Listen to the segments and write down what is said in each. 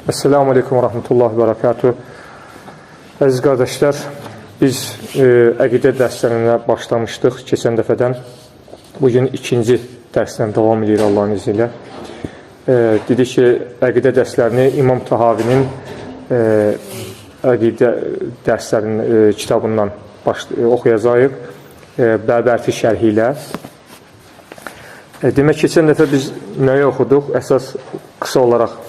Esselamu Aleyküm və Rahmetullah və Bərəkatuhu. Əziz qardaşlar, biz əqidə dərslərinə başlamışdıq keçən dəfədən. Bugün ikinci dərslə davam edir Allahın izni ilə. Dedik ki, əqidə dərslərini İmam Tahavinin əqidə dərslərinin kitabından oxuyacağıq. Bəbərti şərhi ilə. Demək, keçən dəfə biz nəyi oxuduq? Əsas qısa olaraq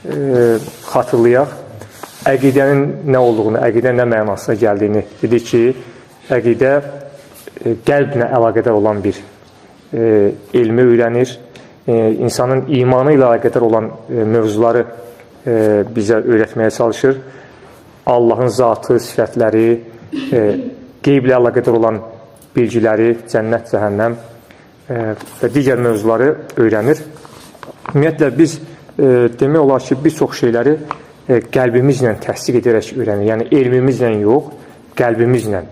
xatırlayaq. Əqidənin nə olduğunu, əqidə nə mənasına gəldiyini dedik ki, əqidə qəlblə əlaqədar olan bir elmi öyrənir. İnsanın imanı ilə əlaqədar olan mövzuları bizə öyrətməyə çalışır. Allahın zatı, sifətləri, qeyblə əlaqədar olan bilgiləri, cənnət, cəhənnəm və digər mövzuları öyrənir. Ümumiyyətlə, biz demək olar ki, bir çox şeyləri qəlbimizlə təsdiq edərək öyrənir. Yəni, elmimizlə yox, qəlbimizlə.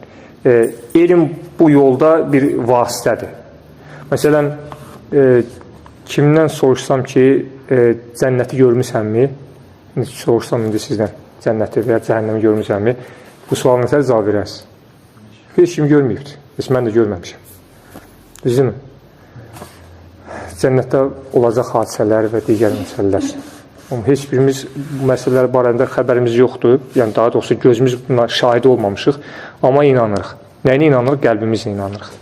Elm bu yolda bir vasitədir. Məsələn, kimdən soruşsam ki, cənnəti görmüsənmi? Soruşsam indi sizdən, cənnəti və ya cəhənnəmi görmüsənmi? Bu suala nə cavab verərsiniz? Heç kim görməyibdir. Heç mən də görməmişəm. Düzdürmü? Cənnətdə olacaq hadisələr və digər məsələlər. Amma heç birimiz bu məsələlər barədə xəbərimiz yoxdur. Yəni, daha doğrusu gözümüz buna şahid olmamışıq. Amma inanırıq. Nəyinə inanırıq? Qəlbimizlə inanırıq.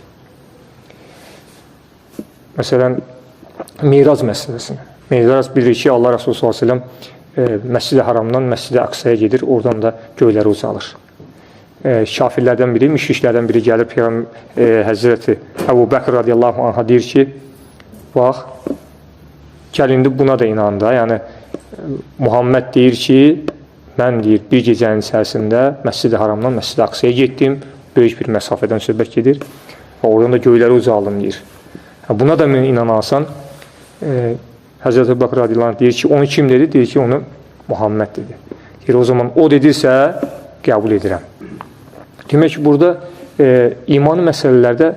Məsələn, Mirac məsələsinə. Mirac bilirik ki, Allah Resulü sallallahu əleyhi və səlləm Məscid-i Haramdan Məscid-i Əqsaya gedir, oradan da göylərə ucalır. Kafirlərdən biri, müşriklərdən biri gəlir Peyğəmbər Həzrəti Əbu Bəkr radiyallahu anha deyir ki, bax, gəl indi buna da inan da. Yəni, Muhammed deyir ki, mən deyir, bir gecənin içərisində Məscid-i Haramdan Məscid-i Əqsaya getdim, böyük bir məsafədən söhbət gedir və oradan da göylərə ucaldım deyir. Buna da mən inanarsan, Həzrəti Əbu Bəkr radiyallahu anh deyir ki, onu kim dedi? Deyir ki, onu Muhammed dedi. Deyir, o zaman o dedirsə, qəbul edirəm. Demək ki, burada imani məsələlərdə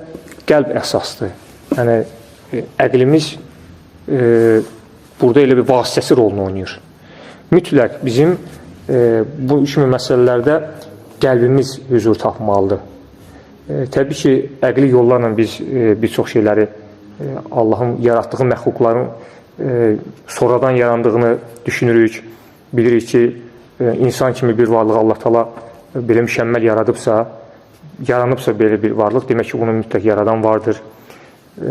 qəlb əsasdır. Yəni, əqlimiz burada elə bir vasitəsi rolunu oynayır. Mütləq bizim bu kimi məsələlərdə qəlbimiz hüzur tapmalıdır. Təbii ki, əqli yollarla biz bir çox şeyləri Allahın yaratdığı məxluqların sonradan yarandığını düşünürük. Bilirik ki, insan kimi bir varlığı Allah Taala belə mükəmməl yaradıbsa, yaranıbsa belə bir varlıq, demək ki, onu mütləq yaradan vardır.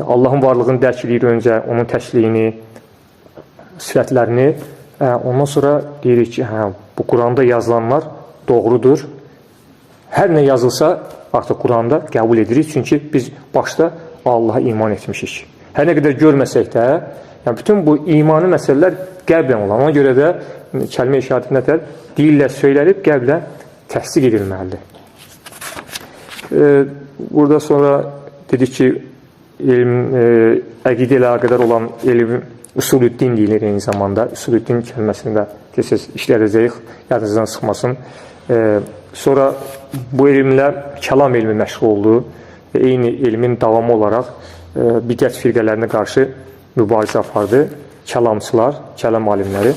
Allahın varlığını dərk edir öncə, onun təkliyini, sifətlərini. Ondan sonra deyirik ki, hə, bu Quranda yazılanlar doğrudur. Hər nə yazılsa artıq Quranda qəbul edirik. Çünki biz başda Allaha iman etmişik. Hər nə qədər görməsək də, yəni bütün bu imani məsələlər qəlblə olan. Ona görə də kəlmə-i şəhadət nətər dillə söylənib, qəlblə təsdiq edilməlidir. Burada sonra dedik ki, elm, əqidə ilə əlaqədar olan elm usulüddin deyilir eyni zamanda. Usulüddin kəlməsini də tez-tez işlədəcəyik, yadınızdan çıxmasın. Sonra bu elmlə kəlam elmi məşğul oldu. Eyni elmin davamı olaraq bidət firqələrinə qarşı mübarizə apardı. Kəlamçılar, kəlam alimləri.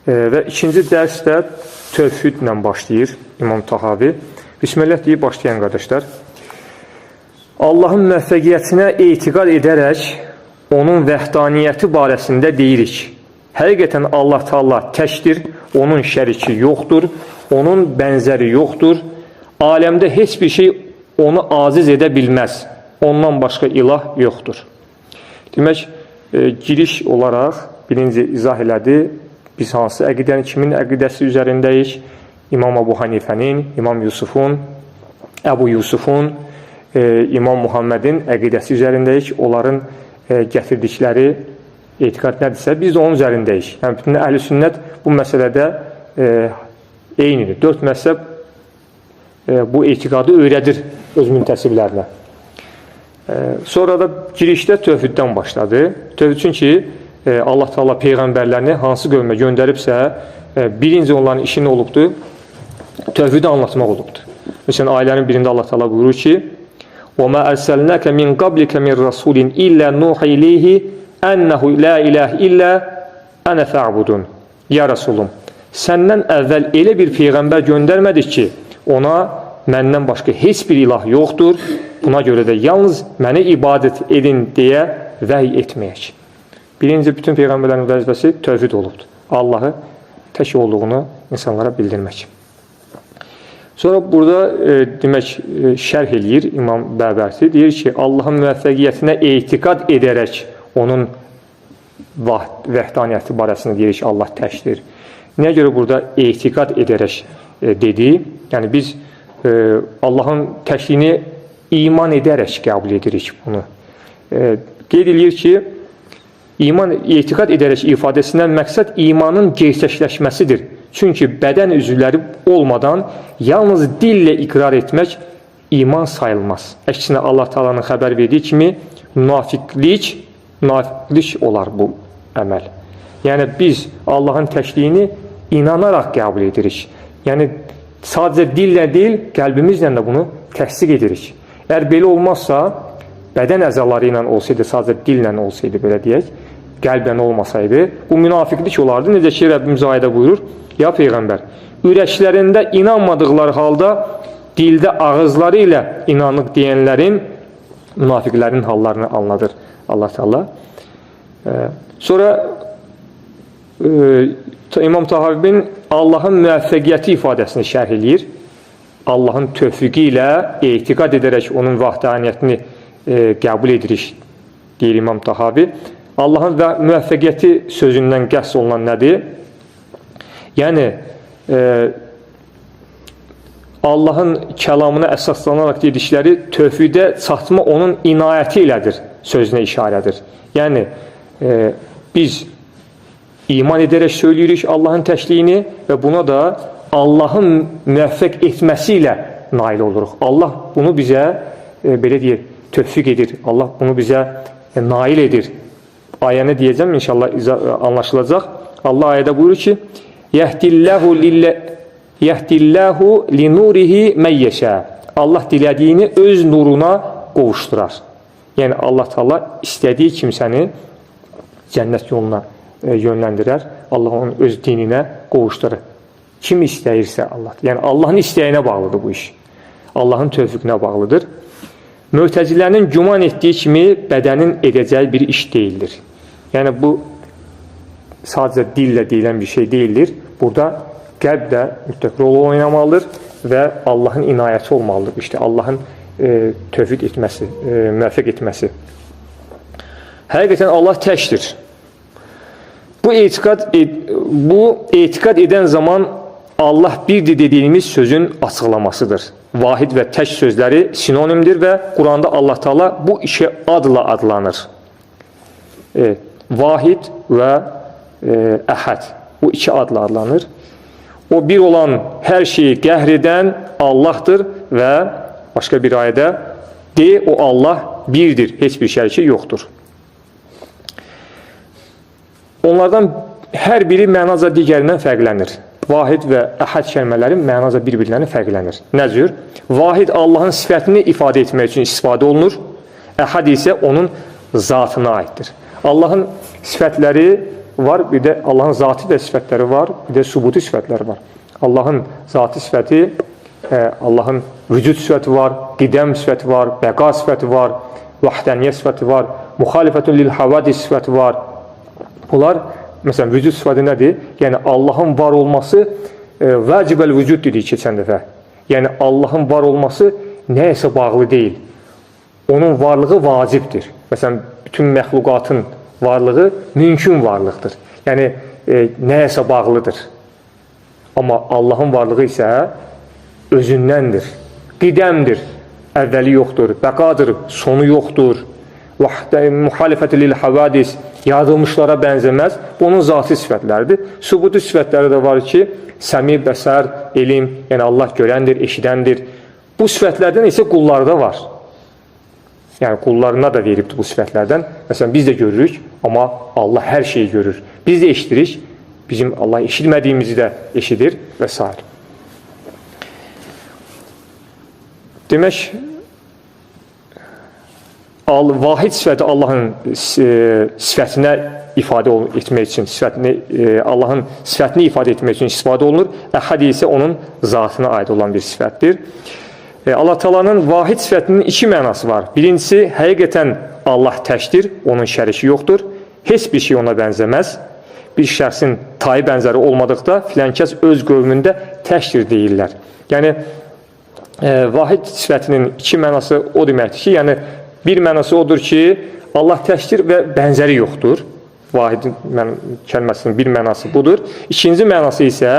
Və ikinci dərs də tövhidlə başlayır İmam Tahavi. Bismillah deyib başlayan qardaşlar. Allahın müvəffəqiyyətinə etiqad edərək onun vəhdaniyyəti barəsində deyirik. Həqiqətən Allah Taala təkdir, onun şəriki yoxdur, onun bənzəri yoxdur. Aləmdə heç bir şey onu aciz edə bilməz. Ondan başqa ilah yoxdur. Demək, giriş olaraq birinci izah elədi. Biz hansı əqidənin, kimin əqidəsi üzərindəyik? İmam Əbu Hanifənin, İmam Yusufun, Əbu Yusufun, İmam Muhammedin əqidəsi üzərindəyik. Onların gətirdikləri etiqad nədirsə, biz də onun üzərindəyik. Yəni, bütün əhl-i sünnət bu məsələdə eynidir. 4 məzhəb bu etiqadı öyrədir öz müntəsiblərinə. Sonra da girişdə tövhiddən başladı. Tövhid çünki Allah Teala peyğəmbərlərini hansı qövmə göndəribsə, birinci onların işi nə olubdur? Tövhidi anlatmaq olubdur. Məsələn, ayələrin birində Allah Teala buyurur ki: "Və ma erselnake min qablike min rasulin illa nuhi ileyhi ennehu la ilahe illa ana fa'budun." Ya Rasulum, səndən əvvəl elə bir peyğəmbər göndərmədik ki, ona məndən başqa heç bir ilah yoxdur, buna görə də yalnız mənə ibadət edin deyə vəhy etməyək. Birinci, bütün peyğəmbərlərin vəzifəsi tövhid olubdur. Allahı tək olduğunu insanlara bildirmək. Sonra burada demək şərh eləyir İmam Bəbərti. Deyir ki, Allahın müvəffəqiyyətinə etiqad edərək onun vəhdaniyyəti barəsində deyir ki, Allah təkdir. Nəyə görə burada etiqad edərək dedi? Yəni biz Allahın təkliyini iman edərək qəbul edirik bunu. Qeyd eləyir ki, iman, etiqad edərək ifadəsindən məqsəd imanın gerçəkləşməsidir. Çünki bədən üzvləri olmadan yalnız dillə iqrar etmək iman sayılmaz. Əksinə Allah Taala'nın xəbər verdiyi kimi münafiqlik olar bu əməl. Yəni biz Allahın təkliyini inanaraq qəbul edirik. Yəni sadəcə dillə deyil, qəlbimizlə də bunu təsdiq edirik. Əgər belə olmazsa, bədən əzaları ilə olsaydı, sadəcə dillə olsaydı, belə deyək, qəlblə olmasaydı, bu münafiqlik olardı. Necə ki, Rəbbimiz ayədə buyurur, ya Peyğəmbər, ürəklərində inanmadıqları halda dildə ağızları ilə inanıq deyənlərin, münafiqlərin hallarını anladır Allah Teala. Sonra İmam Tahavinin Allahın müvəffəqiyyəti ifadəsini şərh eləyir. Allahın tövfiqi ilə etiqad edərək onun vəhdaniyyətini qəbul edirik, deyir İmam Tahavi. Allahın müvəffəqiyyəti sözündən qəsd olunan nədir? Yəni, Allahın kəlamına əsaslanaraq dedikləri tövfiqə çatma onun inayəti ilədir sözünə işarədir. Yəni, biz iman edərək söyləyirik Allahın təkliyini və buna da Allahın müvəffəq etməsi ilə nail oluruq. Allah bunu bizə, belə deyək, tövfiq edir. Allah bunu bizə nail edir. Ayəni deyəcəm, inşallah anlaşılacaq. Allah ayədə buyurur ki, Yəhdilləhu linurihi məyyəşə. Allah dilədiyini öz nuruna qovuşdurar. Yəni Allah Teala istədiyi kimsəni cənnət yoluna yönləndirər. Allah onu öz dininə qovuşdurur. Kim istəyirsə Allah. Yəni Allahın istəyinə bağlıdır bu iş. Allahın tövfiqinə bağlıdır. Mötəzilənin güman etdiyi kimi bədənin edəcəyi bir iş deyildir. Yəni bu sadəcə dillə deyilən bir şey deyildir. Burada qəlb də mütləq rol oynamalıdır və Allahın inayəti olmalıdır. İşte Allahın tövfiq etməsi, müvəffəq etməsi. Həqiqətən Allah təkdir. Bu etiqad edən zaman Allah birdir dediyimiz sözün açıqlamasıdır. Vahid və tək sözləri sinonimdir və Quranda Allah Teala bu iki adla adlanır. Vahid və əhəd. Bu iki adla adlanır. O bir olan hər şeyi qəhr edən Allahdır və başqa bir ayədə de, o Allah birdir, heç bir şəriki yoxdur. Onlardan hər biri mənaca digərindən fərqlənir. Vahid və əhəd kəlmələri mənaca bir-birlərini fərqlənir. Nə cür? Vahid Allahın sifətini ifadə etmək üçün istifadə olunur. Əhəd isə onun zatına aiddir. Allahın sifətləri var, bir də Allahın zati də sifətləri var, bir də subuti sifətləri var. Allahın zati sifəti, Allahın vücud sifəti var, qidəm sifəti var, bəqa sifəti var, vahdəniyyət sifəti var, müxalifətun lil havadis sifəti var. Bunlar, məsələn, vücud sifəti nədir? Yəni, Allahın var olması vacibəl vücud dedik keçən dəfə. Yəni, Allahın var olması nəyəsə bağlı deyil. Onun varlığı vacibdir. Məsələn, bütün məxluqatın varlığı mümkün varlıqdır. Yəni, nəyəsə bağlıdır. Amma Allahın varlığı isə özündəndir, qidəmdir, əvvəli yoxdur, bəqadır, sonu yoxdur. Müxalifəti lil havadis, yaradılmışlara bənzəməz. Bu onun zati sifətləridir. Subuti sifətləri də var ki, səmi, bəsər, elm, yəni Allah görəndir, eşidəndir. Bu sifətlərdən isə qullarda var. Yəni qullarına da veribdir bu sifətlərdən. Məsələn, biz də görürük, amma Allah hər şeyi görür. Biz də eşidirik, bizim Allah eşitmədiyimizi də eşidir və s. Demək, vahid sifəti Allahın sifətinə ifadə etmək üçün, sifətini, Allahın sifətini ifadə etmək üçün istifadə olunur. Əhəd isə onun zatına aid olan bir sifətdir. Allah Taala'nın vahid sifətinin iki mənası var. Birincisi, həqiqətən Allah təkdir, onun şəriki yoxdur. Heç bir şey ona bənzəməz. Bir şəxsin tayı bənzəri olmadıqda filan kəs öz qövmündə təkdir deyirlər. Yəni, vahid sifətinin iki mənası o deməkdir ki, yəni bir mənası odur ki, Allah təkdir və bənzəri yoxdur. Vahidin kəlməsinin bir mənası budur. İkinci mənası isə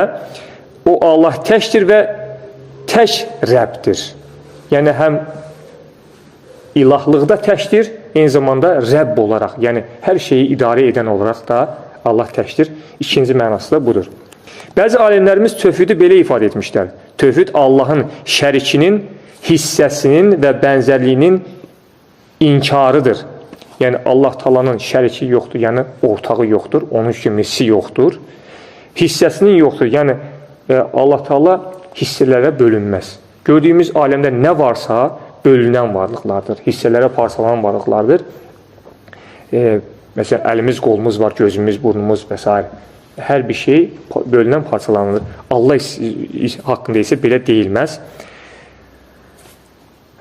o Allah təkdir və tək Rəbdir. Yəni həm ilahlıqda təkdir, eyni zamanda Rəbb olaraq, yəni hər şeyi idarə edən olaraq da Allah təkdir. İkinci mənası da budur. Bəzi alimlərimiz tövhidi belə ifadə etmişlər. Tövhid Allahın şərikinin, hissəsinin və bənzərliyinin inkarıdır. Yəni Allah Taala'nın şəriki yoxdur, yəni ortağı yoxdur, onun kimisi yoxdur. Hissəsinin yoxdur, yəni Allah Taala hissələrə bölünməz. Gördüyümüz aləmdə nə varsa bölünən varlıqlardır, hissələrə parçalanan varlıqlardır. Məsələn, əlimiz, qolumuz var, gözümüz, burnumuz və s. Hər bir şey bölünən parçalanır. Allah haqqında isə belə deyilməz.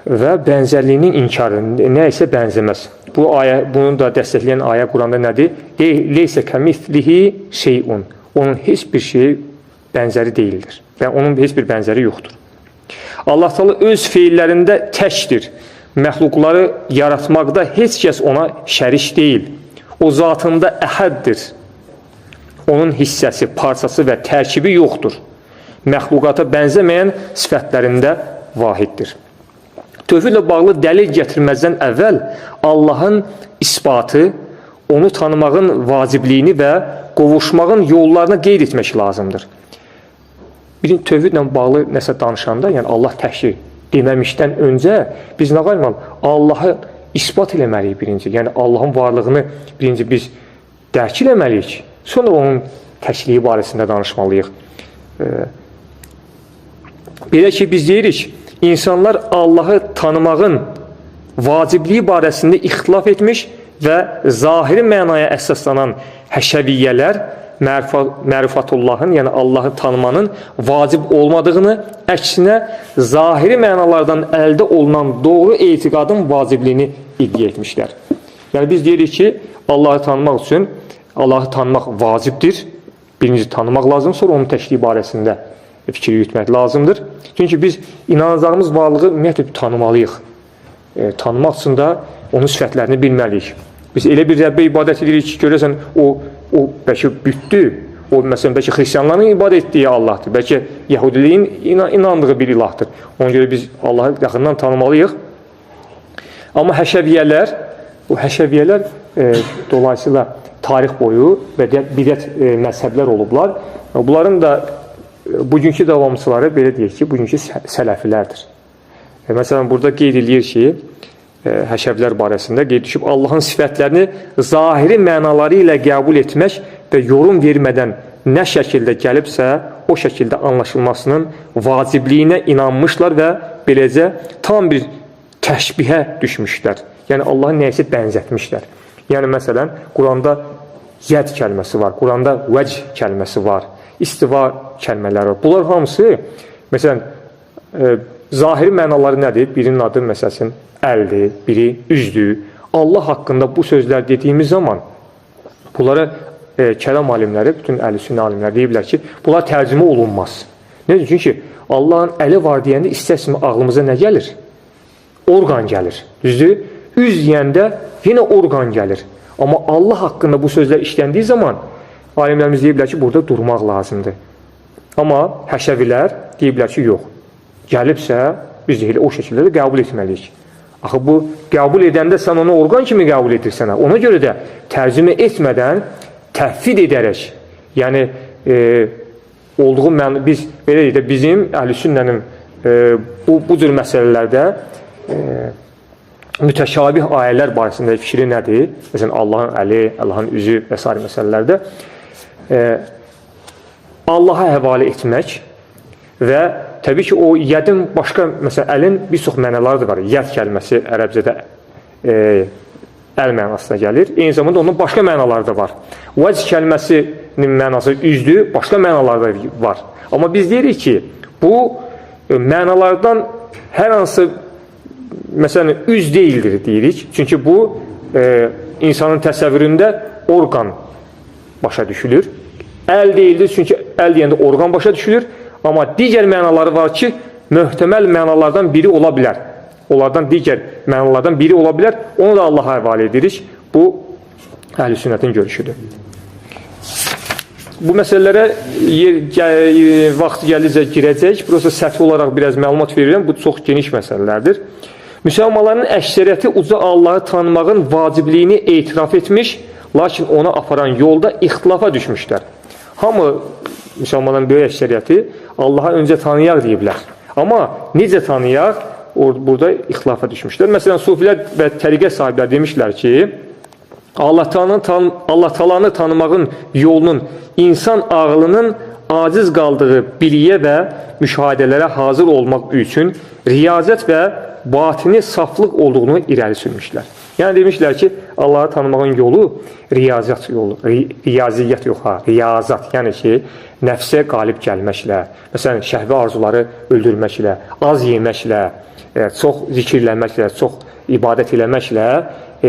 Və bənzərliyinin inkarı, nə isə bənzəməz. Bu ayə, bunu da dəstəkləyən ayə Quranda nədir? Leysə kəmislihi şeyun. Onun heç bir şeyi bənzəri deyildir. Və onun heç bir bənzəri yoxdur. Allah Teala öz feillərində təkdir. Məxluqları yaratmaqda heç kəs ona şərik deyil. O zatında əhəddir. Onun hissəsi, parçası və tərkibi yoxdur. Məxluqata bənzəməyən sifətlərində vahiddir. Tövhidlə bağlı dəlil gətirməzdən əvvəl Allahın isbatı, onu tanımağın vacibliyini və qovuşmağın yollarını qeyd etmək lazımdır. Birinci, tövhidlə bağlı nəsə danışanda, yəni Allah təkdir deməmişdən öncə biz nə qalmalıyıq? Allahı isbat eləməliyik birinci. Yəni Allahın varlığını birinci biz dərk eləməliyik. Sonra onun təkliyi barəsində danışmalıyıq. Belə ki, biz deyirik, insanlar Allahı tanımağın vacibliyi barəsində ixtilaf etmiş və zahiri mənaya əsaslanan həşəviyyələr mərifatullahın, yəni Allahı tanımanın vacib olmadığını, əksinə zahiri mənalardan əldə olunan doğru etiqadın vacibliyini iddia etmişlər. Yəni biz deyirik ki, Allahı tanımaq üçün Allahı tanımaq vacibdir. Birinci tanımaq lazım, sonra onun təkliyi barəsində fikir yürütmək lazımdır. Çünki biz inanacağımız varlığı ümumiyyətlə tanımalıyıq. Tanımaq üçün də onun sifətlərini bilməliyik. Biz elə bir Rəbbə ibadət edirik ki, görəsən o bəlkə bütdür. O məsələn bəlkə xristianların ibadət etdiyi Allahdır. Bəlkə yəhudiliyin inandığı bir ilahdır. Ona görə biz Allahı yaxından tanımalıyıq. Amma həşəviyyələr, bu həşəviyyələr dolayısıyla tarix boyu və bidət məzhəblər olublar. Bunların da bugünkü davamçıları belə deyək ki, bugünkü sələfilərdir. Məsələn, burada qeyd eləyir ki, həşəvlər barəsində qeyd düşüb, Allahın sifətlərini zahiri mənaları ilə qəbul etmək və yorum vermədən nə şəkildə gəlibsə, o şəkildə anlaşılmasının vacibliyinə inanmışlar və beləcə tam bir təşbihə düşmüşlər. Yəni, Allahı nəyəsə bənzətmişlər. Yəni, məsələn, Quranda yəd kəlməsi var, Quranda vəc kəlməsi var, istiva kəlmələri var. Bunlar hamısı, məsələn, zahiri mənaları nədir? Birinin adı, məsələn, əldir, biri üzdür. Allah haqqında bu sözlər dediyimiz zaman bunlara kəlam alimləri, bütün əhl-i sünnə alimləri deyiblər ki, bunlar tərcümə olunmaz. Nə üçün? Çünki Allahın əli var deyəndə istər-istəməz ağlımıza nə gəlir? Orqan gəlir. Düzdür? Üz deyəndə yenə orqan gəlir. Amma Allah haqqında bu sözlər işləndiyi zaman alimlərimiz deyiblər ki, burada durmaq lazımdır. Amma həşəvilər deyiblər ki, yox. Gəlibsə, biz elə o şəkildə də qəbul etməliyik. Axı bu qəbul edəndə sən onu orqan kimi qəbul edirsən. Ona görə də tərcümə etmədən təhvid edərək, yəni olduğu məna, biz belə deyək də, bizim əhl-i sünnənin bu cür məsələlərdə mütəşabih ayələr barəsində fikri nədir? Məsələn, Allahın əli, Allahın üzü və s. məsələlərdə Allaha həvalə etmək və təbii ki, o yədin başqa, məsələn, əlin bir çox mənaları da var. Yəd kəlməsi ərəbcədə Əl mənasına gəlir. Eyni zamanda onun başqa mənaları da var. Vəc kəlməsinin mənası üzdür, başqa mənaları da var. Amma biz deyirik ki, bu mənalardan hər hansı məsələn üz deyildir deyirik. Çünki bu insanın təsəvvüründə orqan başa düşülür. Əl deyildir, çünki əl deyəndə orqan başa düşülür. Amma digər mənaları var ki, möhtəməl mənalardan biri ola bilər. Onlardan digər mənalardan biri ola bilər. Onu da Allaha həvalə edirik. Bu, əhl-i sünnətin görüşüdür. Bu məsələlərə vaxt gəldikcə girəcək. Burası səthi olaraq biraz məlumat verirəm. Bu çox geniş məsələlərdir. Müsəlmanların əksəriyyəti uca Allahı tanımağın vacibliyini etiraf etmiş, lakin ona aparan yolda ixtilafa düşmüşlər. Hamı, müsəlmanların böyük əksəriyyəti Allahı öncə tanıyaq deyiblər. Amma necə tanıyaq? Burada ixtilafa düşmüşlər. Məsələn, sufilər və təriqət sahibləri demişlər ki, Allah Taalanı tanımağın yolunun insan ağlının aciz qaldığı biliyə və müşahidələrə hazır olmaq üçün riyazət və batini saflıq olduğunu irəli sürmüşlər. Yəni demişlər ki, Allahı tanımağın yolu riyazət yolu, riyaziyyət yox ha, riyazət. Yəni ki, nəfsə qalib gəlməklə, məsələn, şəhvi arzuları öldürməklə, az yeməklə, çox zikirlənməklə, çox ibadət eləməklə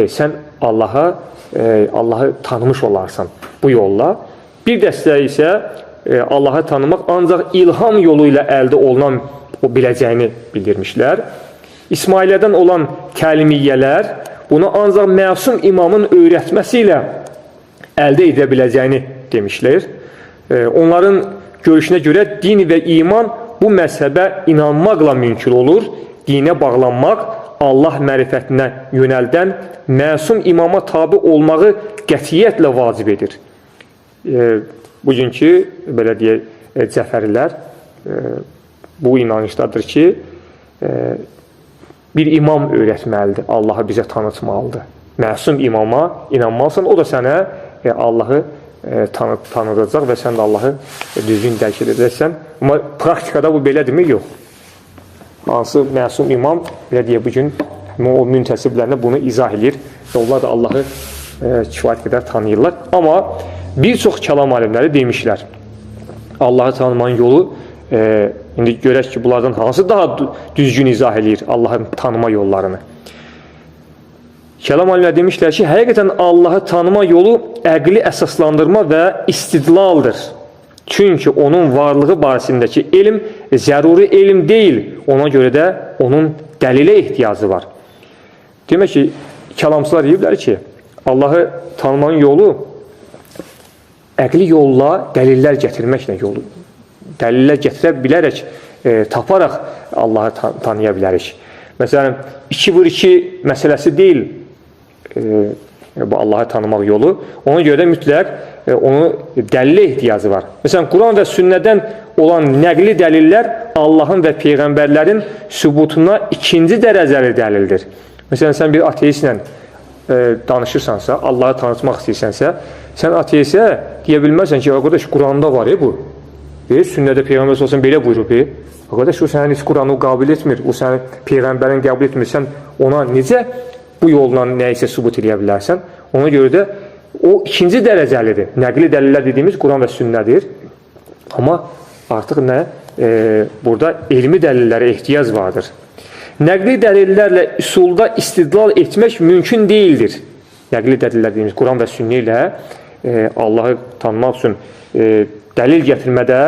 sən Allahı tanımış olarsan bu yolla. Bir dəstə isə Allahı tanımaq ancaq ilham yolu ilə əldə olunan o biləcəyini bildirmişlər. İsmailiyyədən olan kəlimiyyələr bunu ancaq məsum imamın öyrətməsi ilə əldə edə biləcəyini demişlər. Onların görüşünə görə din və iman bu məzhəbə inanmaqla mümkün olur. Dinə bağlanmaq, Allah mərifətinə yönəldən məsum imama tabi olmağı qətiyyətlə vacib edir. Bugünkü, belə deyək, cəfərilər bu inanışdadır ki, bir imam öyrətməlidir, Allahı bizə tanıtmalıdır. Məsum imama inanmalısan, o da sənə Allahı tanıdacaq və sən də Allahı düzgün dərk edəcəksən. Amma praktikada bu belədirmi? Yox. Hansı məsum imam, belə deyə, bugün o müntəsiblərlə bunu izah edir və onlar da Allahı kifayət qədər tanıyırlar. Amma bir çox kəlam alimləri demişlər, Allahı tanımanın yolu, indi görək ki, bunlardan hansı daha düzgün izah eləyir Allahın tanıma yollarını. Kəlam alimləri demişlər ki, həqiqətən Allahı tanıma yolu əqli əsaslandırma və istidlaldır. Çünki onun varlığı barəsindəki elm zəruri elm deyil, ona görə də onun dəlilə ehtiyacı var. Demək ki, kəlamçılar deyiblər ki, Allahı tanımanın yolu əqli yolla dəlillər gətirməklə yolu, dəlillər gətirə bilərək, taparaq Allahı tanıya bilərik. Məsələn, 2 vur 2 məsələsi deyil bu Allahı tanımaq yolu. Ona görə də mütləq onu dəlilə ehtiyacı var. Məsələn, Quran və sünnədən olan nəqli dəlillər Allahın və peyğəmbərlərin sübutuna ikinci dərəcəli dəlildir. Məsələn, sən bir ateistlə danışırsansa, Allahı tanıtmaq istəyirsənsə, sən ateistə deyə bilməzsən ki, qardaş, Quranda var bu. Sünnədə Peyğəmbər sallallahu belə buyurub. Qardaş, o sənin heç Quranı qəbul etmir, o sənin Peyğəmbərin qəbul etmir. Sən ona necə bu yolla nə isə sübut eləyə bilərsən? Ona görə də o ikinci dərəcəlidir. Nəqli dəlillər dediyimiz Quran və sünnədir. Amma artıq nə? Burada elmi dəlillərə ehtiyac vardır. Nəqli dəlillərlə üsulda istidlal etmək mümkün deyildir. Nəqli dəlillər dediyimiz Quran və sünnə ilə Allahı tanımaq üçün dəlil gətirmədə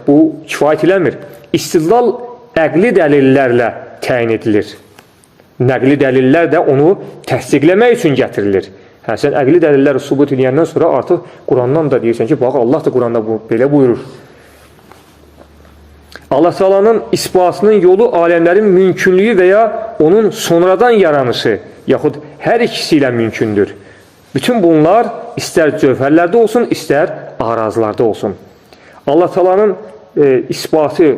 bu kifayət eləmir. İstidlal əqli dəlillərlə təyin edilir. Nəqli dəlillər də onu təsdiqləmək üçün gətirilir. Hə, sən əqli dəlilləri sübut edəndən sonra artıq Qurandan da deyirsən ki, bax, Allah da Quranda belə buyurur. Allah Taala'nın isbatının yolu aləmlərin mümkünlüyü və ya onun sonradan yaranışı, yaxud hər ikisi ilə mümkündür. Bütün bunlar istər cövhərlərdə olsun, istər arazlarda olsun. Allah Taala'nın isbatı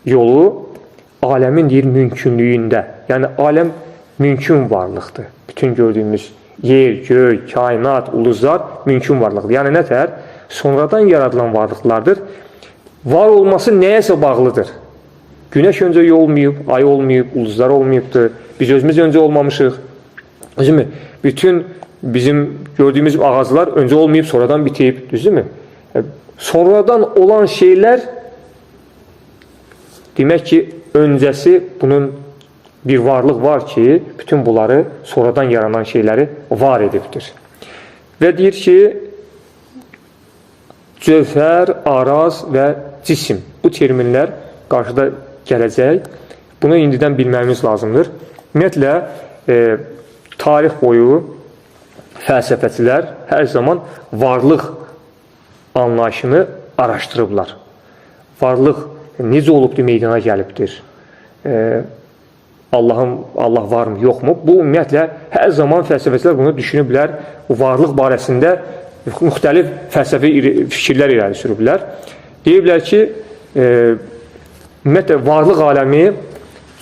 yolu aləmin deyir mümkünlüyündə. Yəni aləm mümkün varlıqdır. Bütün gördüyümüz yer, göy, kainat, ulduzlar mümkün varlıqdır. Yəni nətər? Sonradan yaradılan varlıqlardır. Var olması nəyəsə bağlıdır. Günəş öncə olmayıb, ay olmayıb, ulduzlar olmayıbdır. Biz özümüz öncə olmamışıq. Düzdürmü? Bütün bizim gördüyümüz ağaclar öncə olmayıb, sonradan bitib. Düzdürmü? Sonradan olan şeylər demək ki, öncəsi bunun bir varlıq var ki, bütün bunları sonradan yaranan şeyləri var edibdir. Və deyir ki, cövhər, araz və cisim. Bu terminlər qarşıda gələcək. Bunu indidən bilməyimiz lazımdır. Ümumiyyətlə, tarix boyu fəlsəfəçilər hər zaman varlıq anlayışını araşdırıblar. Varlıq necə olubdur, meydana gəlibdir? Allah varmı, yoxmu? Bu, ümumiyyətlə, hər zaman fəlsəfəçilər bunu düşünüblər. Varlıq barəsində müxtəlif fəlsəfi fikirlər irəli sürüblər. Deyiblər ki, ümumiyyətlə, varlıq aləmi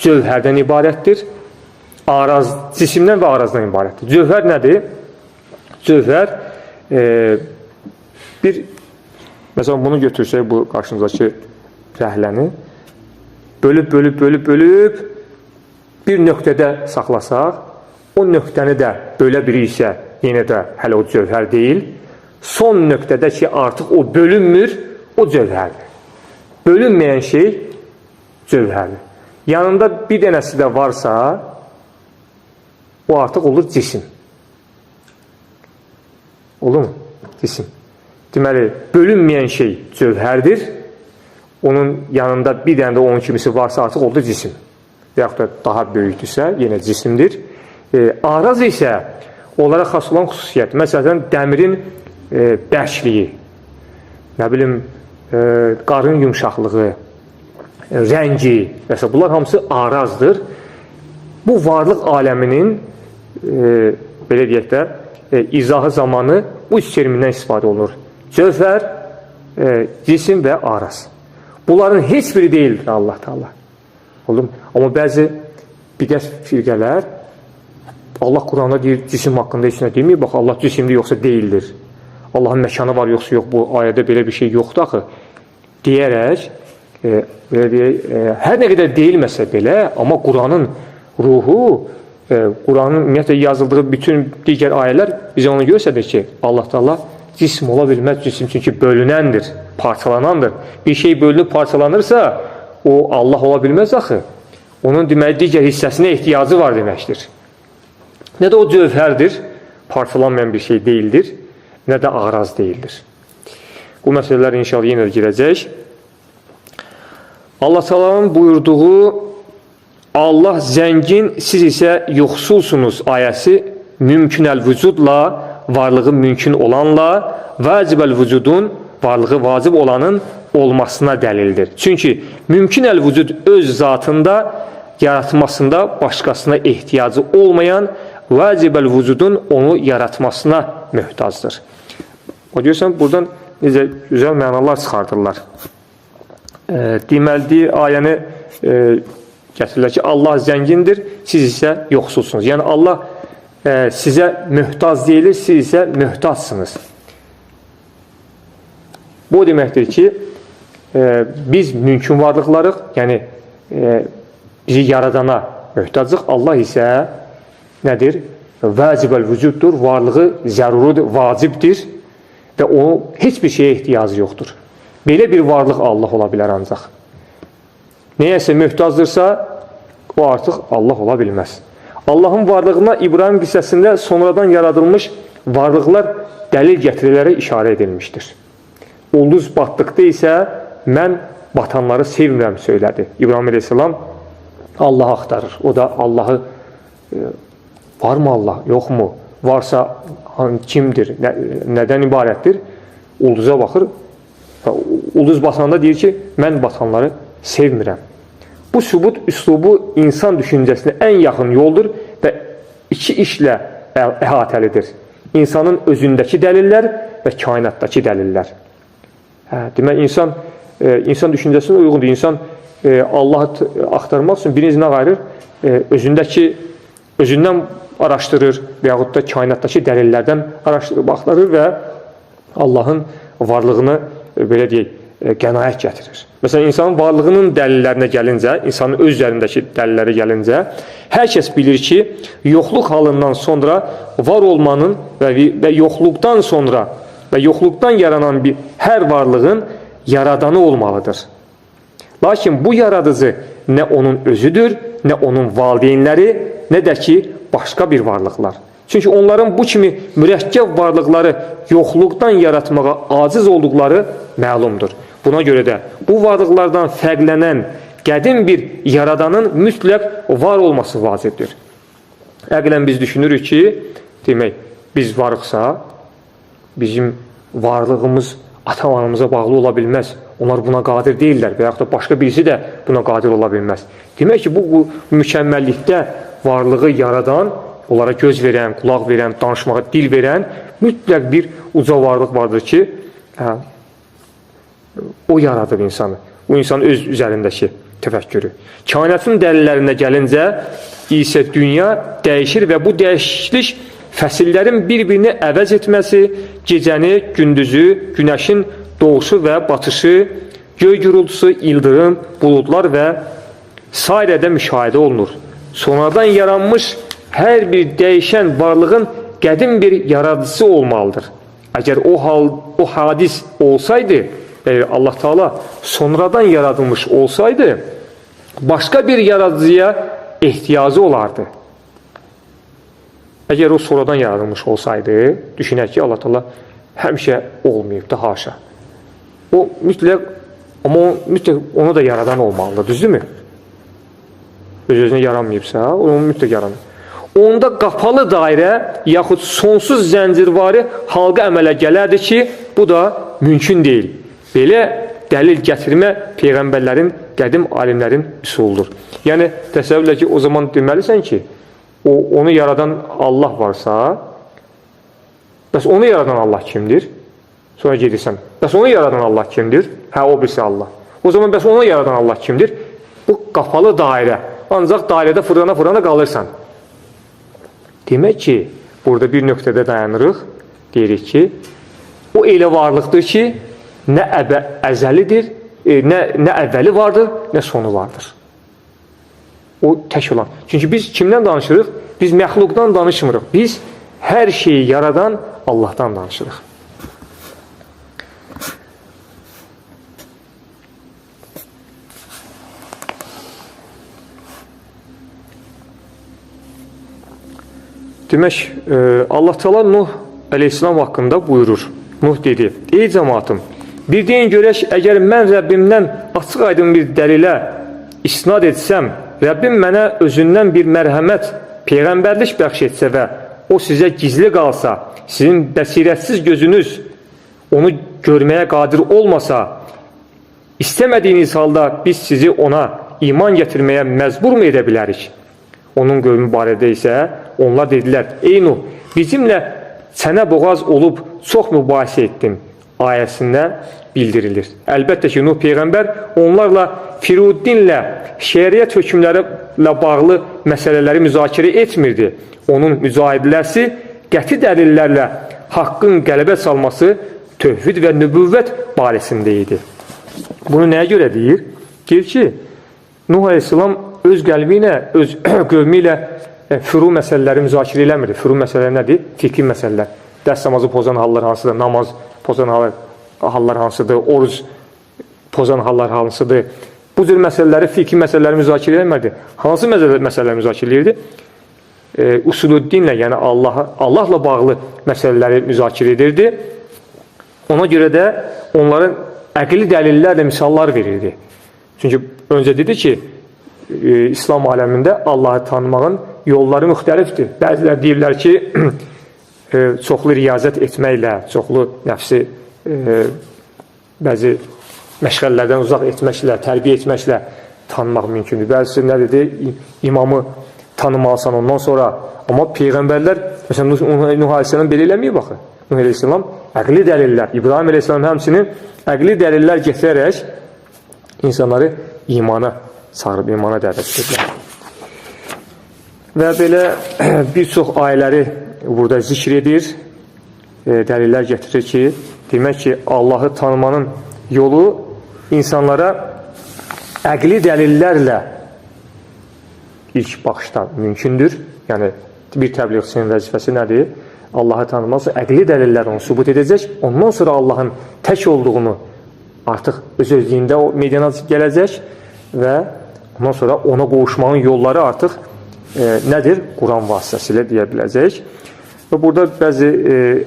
cövhərdən ibarətdir. Araz, cisimdən və arazdan ibarətdir. Cövhər nədir? Cövhər bir, məsələn, bunu götürsək, bu qarşımızdakı rəhləni bölüb, bölüb, bölüb, bölüb bir nöqtədə saxlasaq, o nöqtəni də bölə biri isə yenə də hələ o cövhər deyil. Son nöqtədə ki, artıq o bölünmür, o cövhərdir. Bölünməyən şey cövhərdir. Yanında bir dənəsi də varsa, o artıq olur cisim. Olur mu? Cisim. Deməli, bölünməyən şey cövhərdir. Onun yanında bir dənə də onun kimisi varsa artıq oldu cisim. Və yaxud da daha böyükdürsə, yenə cisimdir. Araz isə onlara xas olan xüsusiyyət. Məsələn, dəmirin bərkliyi, nə bilim, qarın yumşaqlığı, rəngi, məsələn, bunlar hamısı arazdır. Bu varlıq aləminin, belə deyək də, izahı zamanı bu üç termindən istifadə olunur. Cövhər, cisim və araz. Bunların heç biri deyildir Allah Teala. Oldu mu? Amma bəzi bidət firqələr Allah Quranda deyir, cisim haqqında heç nə deməyir. Bax, Allah cisimdir yoxsa deyildir. Allahın məkanı var yoxsa yox, bu ayədə belə bir şey yoxdur axı. Deyərək, belə deyək, hər nə qədər deyilməsə belə, amma Quranın ruhu, Quranın ümumiyyətlə yazıldığı bütün digər ayələr bizə onu göstərir ki, Allah Teala cisim ola bilməz, cisim çünki bölünəndir, parçalanandır. Bir şey bölünüb parçalanırsa, o Allah ola bilməz axı. Onun deməli digər hissəsinə ehtiyacı var deməkdir. Nə də o cövhərdir, parçalanmayan bir şey deyildir, nə də araz deyildir. Bu məsələlər inşallah yenə də girəcək. Allah Teala'nın buyurduğu Allah zəngin, siz isə yoxsulsunuz ayəsi mümkünəl vücudla, varlığı mümkün olanla, vacibəl vücudun, varlığı vacib olanın olmasına dəlildir. Çünki mümkünəl vücud öz zatında, yaratmasında başqasına ehtiyacı olmayan vacibəl vücudun onu yaratmasına möhtacdır. O görürsən, buradan necə gözəl mənalar çıxardırlar. Deməli, ayəni gətirirlər ki, Allah zəngindir, siz isə yoxsulsunuz. Yəni, Allah sizə möhtac deyilir, siz isə möhtacsınız. Bu o deməkdir ki, biz mümkün varlıqlarıq, yəni bizi yaradana möhtacıq. Allah isə nədir? Vacibəl vücuddur, varlığı zərurudur, vacibdir və onun heç bir şeyə ehtiyacı yoxdur. Belə bir varlıq Allah ola bilər ancaq. Nəyəsə möhtazdırsa, o artıq Allah ola bilməz. Allahın varlığına İbrahim qissəsində sonradan yaradılmış varlıqlar dəlil gətirilərək işarə edilmişdir. Ulduz batdıqda isə mən batanları sevmirəm söylədi. İbrahim əleyhissalam Allahı axtarır. O da Allahı var mı Allah, yoxmu? Varsa kimdir, nədən ibarətdir? Ulduza baxır. Ulduz batanda deyir ki, mən batanları sevmirəm. Bu sübut üslubu insan düşüncəsinə ən yaxın yoldur və iki işlə əhatəlidir. İnsanın özündəki dəlillər və kainatdakı dəlillər. Demək, insan düşüncəsinə uyğundur. İnsan Allahı axtarmaq üçün birinci nə ayırır? Özündən araşdırır və yaxud da kainatdakı dəlillərdən araşdırıb axtarır və Allahın varlığını belə deyək, qənaət gətirir. Məsələn, insanın varlığının dəlillərinə gəlincə, insanın öz üzərindəki dəlillərə gəlincə, hər kəs bilir ki, yoxluq halından sonra var olmanın və yoxluqdan sonra və yoxluqdan yaranan bir hər varlığın yaradanı olmalıdır. Lakin bu yaradıcı nə onun özüdür, nə onun valideynləri, nə də ki, başqa bir varlıqlar. Çünki onların bu kimi mürəkkəb varlıqları yoxluqdan yaratmağa aciz olduqları məlumdur. Buna görə də bu varlıqlardan fərqlənən qədim bir yaradanın mütləq var olması vacibdir. Əqlən biz düşünürük ki, demək, biz varıqsa, bizim varlığımız ata-anamıza bağlı ola bilməz. Onlar buna qadir deyirlər və yaxud da başqa birisi də buna qadir ola bilməz. Demək ki, bu mükəmməllikdə varlığı yaradan, onlara göz verən, qulaq verən, danışmağa dil verən mütləq bir uca varlıq vardır ki, o yaradır insanı. Bu insanın öz üzərindəki təfəkkürü. Kainatın dəlillərinə gəlincə isə dünya dəyişir və bu dəyişiklik fəsillərin bir-birini əvəz etməsi, gecəni, gündüzü, günəşin doğuşu və batışı, göy gurultusu, ildırım, buludlar və sairədə müşahidə olunur. Sonradan yaranmış hər bir dəyişən varlığın qədim bir yaradıcısı olmalıdır. Əgər o hadis olsaydı, yəni Allah Teala sonradan yaradılmış olsaydı, başqa bir yaradıcıya ehtiyacı olardı. Əgər o sonradan yaradılmış olsaydı, düşünək ki, Allah Teala həmişə olmayıb da, haşa. O mütləq, amma o, mütləq onu da yaradan olmalıdır, düzdürmü? Öz-özünə yaranmayıbsa, onu mütləq yaranır. Onda qapalı dairə yaxud sonsuz zəncirvari halqa əmələ gələrdi ki, bu da mümkün deyil. Belə dəlil gətirmə peyğəmbərlərin, qədim alimlərin üsuludur. Yəni, təsəvvür elə ki, o zaman deməlisən ki, onu yaradan Allah varsa, bəs onu yaradan Allah kimdir? Sonra gedirsən, bəs onu yaradan Allah kimdir? Hə, o birisi Allah. O zaman bəs onu yaradan Allah kimdir? Bu qapalı dairə. Ancaq dairədə fırlana-fırlana qalırsan. Demək ki, burada bir nöqtədə dayanırıq. Deyirik ki, o elə varlıqdır ki, nə əzəlidir, nə əvvəli vardır, nə sonu vardır. O tək olan. Çünki biz kimdən danışırıq? Biz məxluqdan danışmırıq. Biz hər şeyi yaradan Allahdan danışırıq. Demək, Allah Teala Nuh əleyhissalam haqqında buyurur. Nuh dedi, ey cəmaatım, bir deyin görək, əgər mən Rəbbimdən açıq aydın bir dəlilə isnad etsəm, Rəbbim mənə özündən bir mərhəmət, peyğəmbərlik bəxş etsə və o sizə gizli qalsa, sizin bəsirətsiz gözünüz onu görməyə qadir olmasa, istəmədiyiniz halda biz sizi ona iman gətirməyə məcbur mu edə bilərik? Onun qövmü barədə isə onlar dedilər, ey Nuh, bizimlə çənə boğaz olub çox mübahisə etdin ayəsində bildirilir. Əlbəttə ki, Nuh peyğəmbər onlarla Firuddinlə şəriət hökmləri ilə bağlı məsələləri müzakirə etmirdi. Onun mücahidəsi qəti dəlillərlə haqqın qələbə çalması tövhid və nübüvvət barəsində idi. Bunu nəyə görə deyir? Deyir ki, Nuh əleyhissalam öz qəlbi ilə, öz qövmi ilə füru məsələləri müzakirə eləmirdi. Füru məsələləri nədir? Fiqhi məsələlər. Dərs namazı pozan hallar hansıdır? Namaz pozan hallar hansıdır? Oruc pozan hallar hansıdır? Bu cür məsələləri, fiqhi məsələləri müzakirə eləmirdi. Hansı məsələləri müzakirə edirdi? Usulüddinlə, yəni Allahla bağlı məsələləri müzakirə edirdi. Ona görə də onların əqli dəlillərlə misallar verirdi. Çünki öncə dedi ki, İslam aləmində Allahı tanımağın yolları müxtəlifdir. Bəzilər deyirlər ki, çoxlu riyazət etməklə, çoxlu nəfsi bəzi məşğələlərdən uzaq etməklə, tərbiyə etməklə tanımaq mümkündür. Bəzisi nə dedi? İmamı tanımalısan ondan sonra. Amma peyğəmbərlər, məsələn, Nuh əleyhissalam belə eləməyib axı. Nuh əleyhissalam əqli dəlillər, İbrahim əleyhissalam həmçinin əqli dəlillər gətirərək insanları imana çağırıb, imana dəvət edirlər. Və belə bir çox ayələri burada zikr edir, dəlillər gətirir ki, demək ki, Allahı tanımanın yolu insanlara əqli dəlillərlə ilk baxışdan mümkündür. Yəni, bir təbliğçinin vəzifəsi nədir? Allahı tanımaq üçün əqli dəlillər onu sübut edəcək. Ondan sonra Allahın tək olduğunu artıq öz-özlüyündə o meydana gələcək və ondan sonra ona qovuşmanın yolları artıq nədir? Quran vasitəsilə deyə biləcək. Və burada bəzi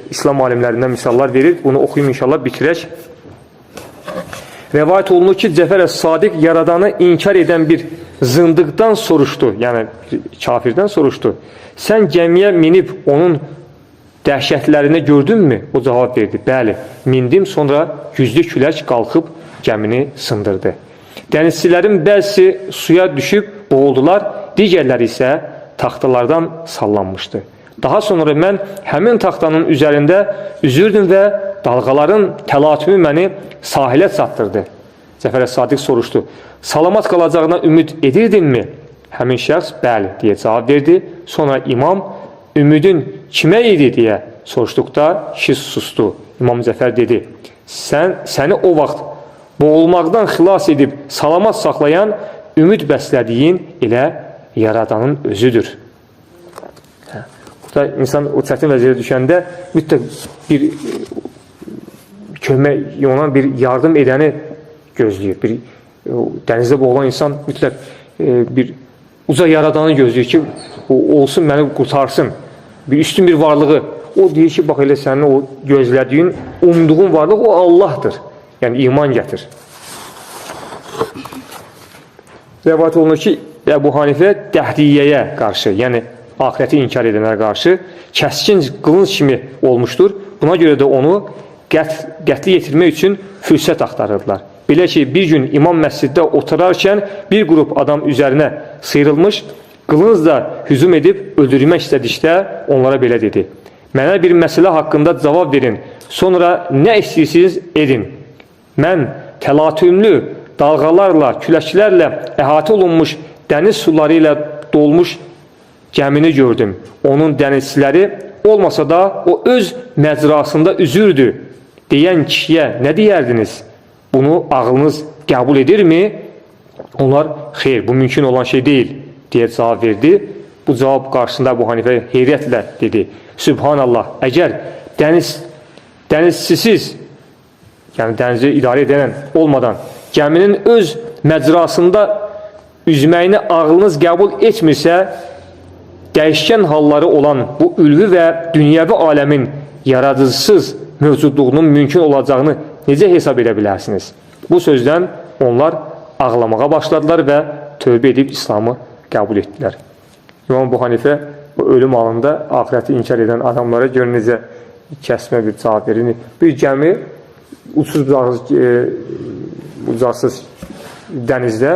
İslam alimlərindən misallar verir. Bunu oxuyum inşallah, bitirək. Rəvayət olunur ki, Cəfər əs-Sadiq yaradanı inkar edən bir zındıqdan soruşdu, yəni kafirdən soruşdu. Sən gəmiyə minib onun dəhşətlərini gördünmü? O cavab verdi, bəli, mindim, sonra güclü külək qalxıb gəmini sındırdı. Dənizçilərin bəzisi suya düşüb boğuldular, digərləri isə taxtalardan sallanmışdı. Daha sonra mən həmin taxtanın üzərində üzürdüm və dalğaların təlatümü məni sahilə çatdırdı. Cəfər əs-Sadiq soruşdu, salamat qalacağına ümid edirdinmi? Həmin şəxs bəli deyə cavab verdi. Sonra imam ümidin kimə idi deyə soruşduqda kişi sustu. İmam Cəfər dedi, səni o vaxt boğulmaqdan xilas edib salamat saxlayan ümid bəslədiyin elə Yaradanın özüdür. Burada insan o çətin vəziyyətə düşəndə mütləq bir kömək, ona bir yardım edəni gözləyir. Bir dənizdə boğulan insan mütləq bir uca Yaradanı gözləyir ki, o olsun, məni qurtarsın. Bir üstün bir varlığı. O deyir ki, bax elə sənin o gözlədiyin, umduğun varlıq o Allahdır. Yəni iman gətir. Rəvayət olunur ki, Əbu Hanifə dəhriyyəyə qarşı, yəni axirəti inkar edənlərə qarşı kəskin qılınc kimi olmuşdur. Buna görə də onu qətli yetirmək üçün fürsət axtarırdılar. Belə ki, bir gün imam məsciddə oturarkən bir qrup adam üzərinə sıyrılmış, qılıncla hücum edib öldürmək istədikdə onlara belə dedi. Mənə bir məsələ haqqında cavab verin, sonra nə istəyirsiniz edin. Mən təlatümlü dalğalarla, küləklərlə əhatə olunmuş dəniz suları ilə dolmuş gəmini gördüm. Onun dənizçiləri olmasa da o öz məcrasında üzürdü deyən kişiyə nə deyərdiniz? Bunu ağlınız qəbul edirmi? Onlar, xeyr, bu mümkün olan şey deyil deyə cavab verdi. Bu cavab qarşısında Əbu Hanifə heyrətlə dedi. Sübhanallah, əgər dənizçisiz, yəni dənizi idarə edən olmadan gəminin öz məcrasında üzməyini ağlınız qəbul etmirsə, dəyişkən halları olan bu ülvi və dünyəvi aləmin yaradıcısız mövcudluğunun mümkün olacağını necə hesab edə bilərsiniz? Bu sözdən onlar ağlamağa başladılar və tövbə edib İslamı qəbul etdilər. İmam Əbu Hanifə bu ölüm anında axirəti inkar edən adamlara gör necə kəsmə bir cavab verir. Bir gəmi uçsuz bucaqsız dənizdə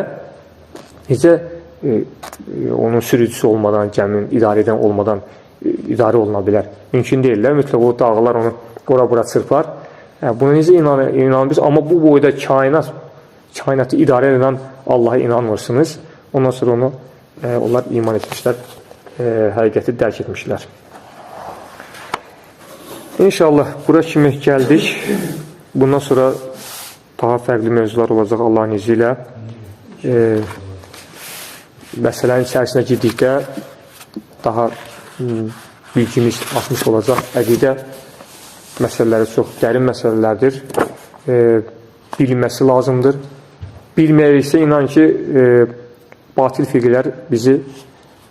necə onun sürücüsü olmadan, gəminin idarə edən olmadan idarə oluna bilər? Mümkün deyirlər. Mütləq o dağlar onu ora-bura çırpar. Buna necə inanır? Amma bu boyda kainatı idarə edən Allaha inanmırsınız. Ondan sonra onu onlar iman etmişlər, həqiqəti dərk etmişlər. İnşallah bura kimi gəldik. Bundan sonra daha fərqli mövzular olacaq Allahın izi ilə. Məsələnin içərisinə girdikdə daha bilgimiz artmış olacaq. Əqidə məsələləri çox dərin məsələlərdir. Bilinməsi lazımdır. Bilməyiriksə inan ki, batil firqələr bizi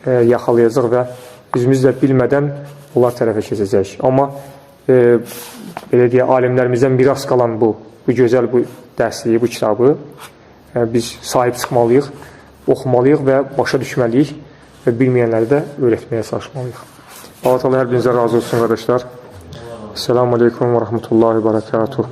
yaxalayacaq və özümüz də bilmədən onlar tərəfə keçəcək. Amma belə deyə, alimlərimizdən miras qalan bu gözəl bu dərsliyi, bu kitabı biz sahib çıxmalıyıq, oxumalıyıq və başa düşməliyik və bilməyənləri də öyrətməyə çalışmalıyıq. Allah Teala hər birinizə razı olsun qardaşlar. Selamun Aleyküm və Rahmetullahi və Barakatuh.